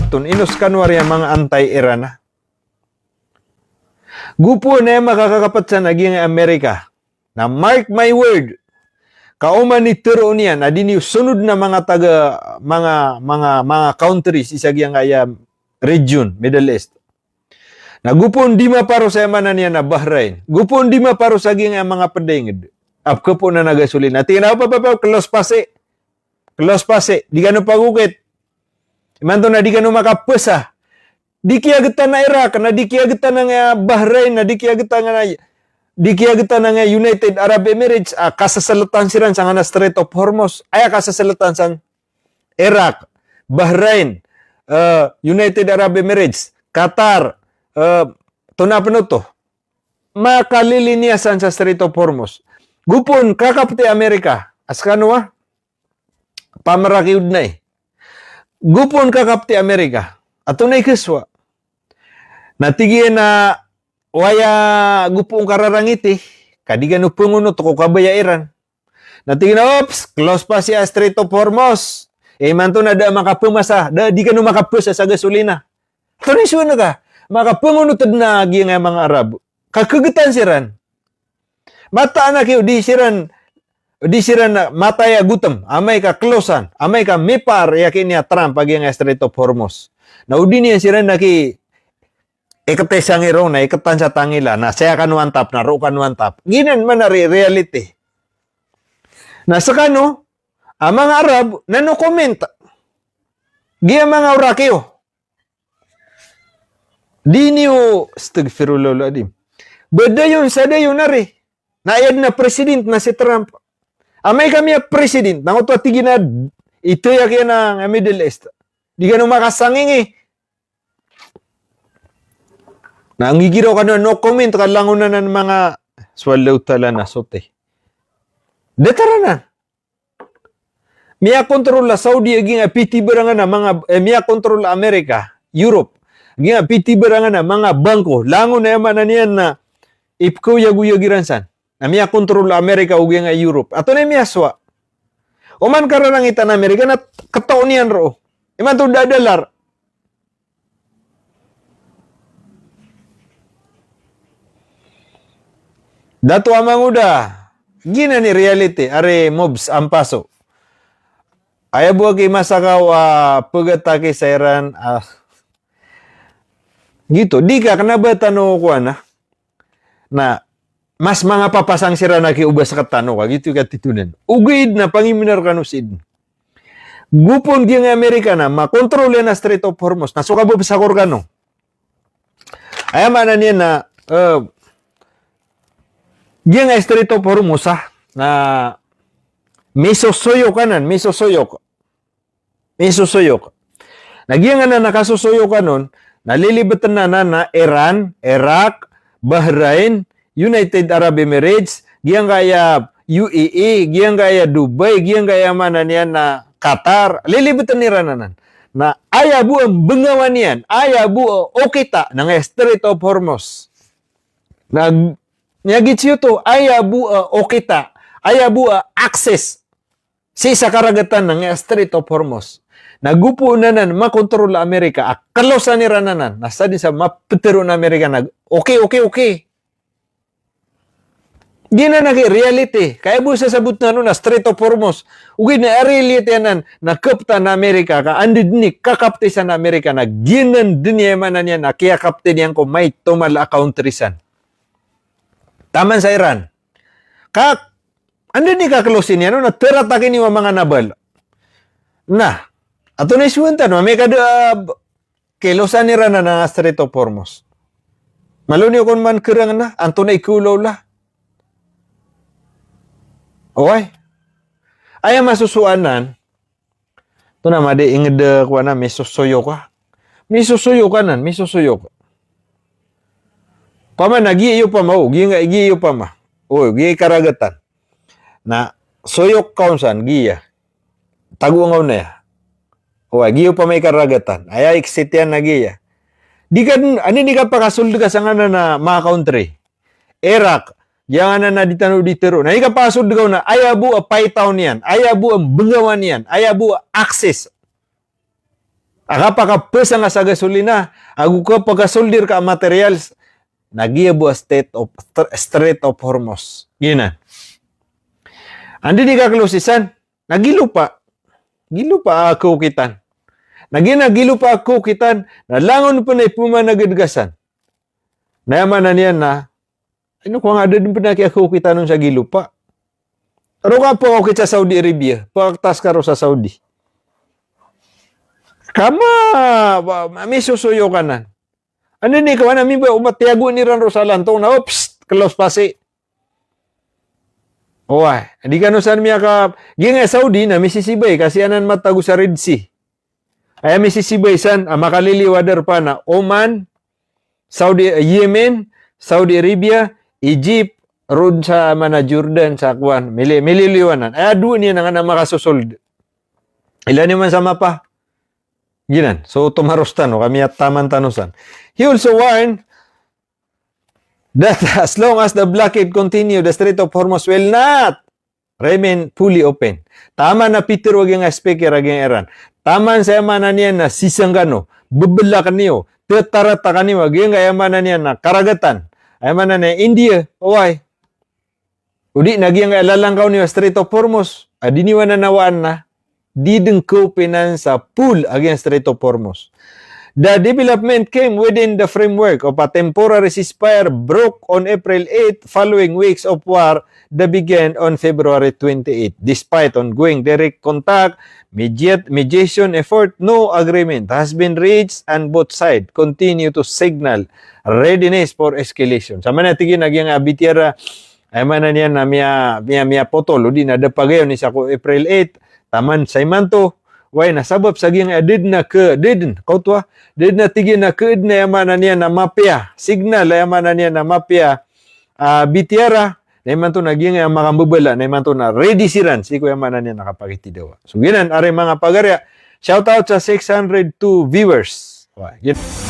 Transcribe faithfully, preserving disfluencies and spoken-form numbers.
Washington, ino skano ari a manga anti-Iran a. Go pn a aya makakakapet san a giyangkai a Amerika. Na mark my word, ka oman i tharoon iyan a di niyo sonod na manga taga, manga, manga, manga countries sii sa giyangkai a region, Middle East. Na go pn di maparo sa aya maana niyan a Bahrain. Go pn di maparo sa giyangkai a manga pd a ingd a pkhapoon anan a gasolina. Tig iyan a, "Op, op, op, op, close pasi. Close pasi. Di kano pagokit. Imanto na di kano makapasa. Di kiyagtan a Iraq, na di kiyagtan a Bahrain, na di kiyagtan a, di kiyagtan a United Arab Emirates, a, kasasletan siran sangkanan a Strait of Hormuz." Aya kasasletan san Iraq, Bahrain, eh, United Arab Emirates, Qatar, eh, tonaa pn oto. Makaliliniyasan sa Strait of Hormuz. Go pn kakapti Amerika. A skano a pamarakiw dn ai. Go pn kakapti Amerika. Antonaa i khasowa? Na tig iyan a, "Oway, go pn kararangiti, ka di kano pngonot ko kabaya Iran." Na tig iyan a, "Ops, close pasi a Strait of Hormuz. Imanto na da makapamasa, da di kano makapasa sa gasolina." Antonaa i sowa ngka? Makapngonot dn a giyangkai a manga Arab. Ka khagtan siran. Mataan aki o di siran, di siran matay a gotam, amay ka close-an, amay ka mipaar i aki niyan a Trump a giyangkai a Strait of Hormuz. Na o di niyan siran aki ikti sa ngirong, na iktan sa tangila, na saya kano antap, na roo kano antap. Giyanan man a re-, reality. Na skano a manga Arab na no comment. Giya manga orakiyo. Di niyo, astaghfirullahal azim. Ba dayon sa dayon ari. Na aya dn a president na si Trump. Amay ka miyapresident, na oto a tig iyan a ithay aki anan a Middle East. Di kano makasangingi. Na nggigiraw kano a no comment ka langon anan manga swalaw tala na soti. Datar anan. Miyakontrol a Saudi a giyangkai a pitibarangan a manga, eh, miyakontrol a Amerika, Europe. A giyangkai a pitibarangan a manga bangko. Langon a aya maana niyan na ipkhaoyagoyag iran san. Na miyakontrol a Amerika o giyangkai a Europe. Antonaa i miyasowa? Oman kararangitan a Amerika na ketoon iyan roo. Imanto da a dalar. Dato a mangoda, giyanan i reality, ari mobs ampaso. Aya bo aki masakaw a pegataki sa iran, ah, gioto. Di ka kena ba tano kowan a. Na mas manga papasang siran aki o ba sekatano ka, gioto i katitonan. Ogaid na pangimbenar kano sii dn. Go pn giyangkai a Amerika na makontrol iyan a Strait of Hormuz. Na so kababasakor kano. Aya maana niyan na, eh, giyangkai a Strait of Hormuz a, na misosoyok anan, misosoyok. Misosoyok. Na giyangkanan a kasosoyokan on, na lilibeten anan a Iran, Iraq, Bahrain, United Arab Emirates, giyangkaya U A E, giyangkaya Dubai, giyangkaya maana niyan na Qatar, lilibeten iran anan. Na aya bo a mbengawan iyan, aya bo a okit a, na ngaya Strait of Hormuz. Na miyagit siyoto, aya bo a okit a, aya bo a access sii sa karagatan na ngaya Strait of Hormuz. Na go pn anan makontrol a Amerika, a kelosan iran anan, na sadn sa mapetero na Amerika na, okay, okay, okay. Giyanan aki reality. Kaya bo sasaboten anan na Strait of Hormuz. Ogaid na reality anan, na kaptan a Amerika, ka anda dn i kakapti san a Amerika, na giyanan dn i aya maana niyan, na kiyakapti niyan ko maito mala a country san. Taman sa Iran. Ka, anda dn i kakelosi niyan on, na terataki niyo a manga nabal. Na, antonaa i sowan tano, amay ka da, ah, kelosan iran anan a Strait of Hormuz. Malo niyo kon man kereng na, antonaa i kaolaola. Oway. Aya masosowa anan, Tonaa madi inged a kowan a misosoyok a. Misosoyok anan, misosoyok. Opama na giya iyo opama, o, giya nga, giya iyo opama. O, giya i karagatan. Na soyok ka on san, giya. Tago nga on aya. O, giya opama i karagatan. Aya exit iyan na giya. Di ka, anda dn i kapakasold ka sangkanan a manga country. Iraq, giyangkanan a di tano di tero. Na ika pasold ka on na, aya bo a paitaw niyan, aya bo a mbengawan iyan, aya bo a access. a kapakapasang ka sa gasolina, ago kapakasoldi rka a materials, na giya bo a Strait of, Strait of Hormuz. Giyanan. Anda di kaklosisan, na gilopa. Gilopa a kaokitan. Na giya na gilopa a kaokitan, na langon pn a ipomanagdgasan. Na aya maana niyan na, ino ko nga da dn pn a kiyakaokitan on sa gilopa. Roo ka pakaokit sa Saudi Arabia, pakaktas ka roo sa Saudi. Kama, ba, misosoyo ka nan. Anda di ka wan a mimba o matiyago iran roo sa lantong na, oops, close pasi. Oway, di kano san miyaka, giyangkai a Saudi na misisibay, ka sii anan matago sa Red Sea. Aya misisibay san, a makaliliyo a darpa na Oman, Saudi, Yemen, Saudi Arabia, Egypt, roo sa mana Jordan, sa kowan, mili-, mililiyo anan. Aya dowa niyan anan a makasosold. Ilaya niyo man sa mapa. Giyanan. So, tomaros tano, ka miyataman tano san. He also warned that as long as the blockade continue, the Strait of Hormuz will not remain fully open. Taman a pitharo a giyangkai a speaker a giyangkai a Iran. Taman sa aya maana niyan na sisang kano, bebelak niyo, tetarata kaniyo a giyangkai a aya maana niyan na karagatan. Aya maana niyan India, oway. O di na giyangkai a lalangkaw niyo a Strait of Hormuz, a di niyo anan awaan na, di dn kaopenan sa full a giyangkai a Strait of Hormuz. The development came within the framework of a temporary ceasefire broke on April eight following weeks of war that began on February twenty-eight. Despite ongoing direct contact, mediat-, mediation effort, no agreement has been reached and both sides continue to signal readiness for escalation. Sa maana tig iyan a giyangkai a bitiyara, aya maana niyan na miya, miya, miyapotol, o di na da pagayon i sako April eight, taman sa imanto, oway na sabap sa giyangkai a da dn a ke-, da dn, kaoto a, da dn a tig iyan a ke-, da dn a aya maana niyan na mapiya, signal aya maana niyan na mapiya, ah, bitiyara, na imanto na giyangkai a makambabala, na imanto na ready siran, sii ko aya maana niyan na kapakitidawa. So, giyanan, ari manga pagariya, shout out sa six hundred two viewers. Oway, giyanan.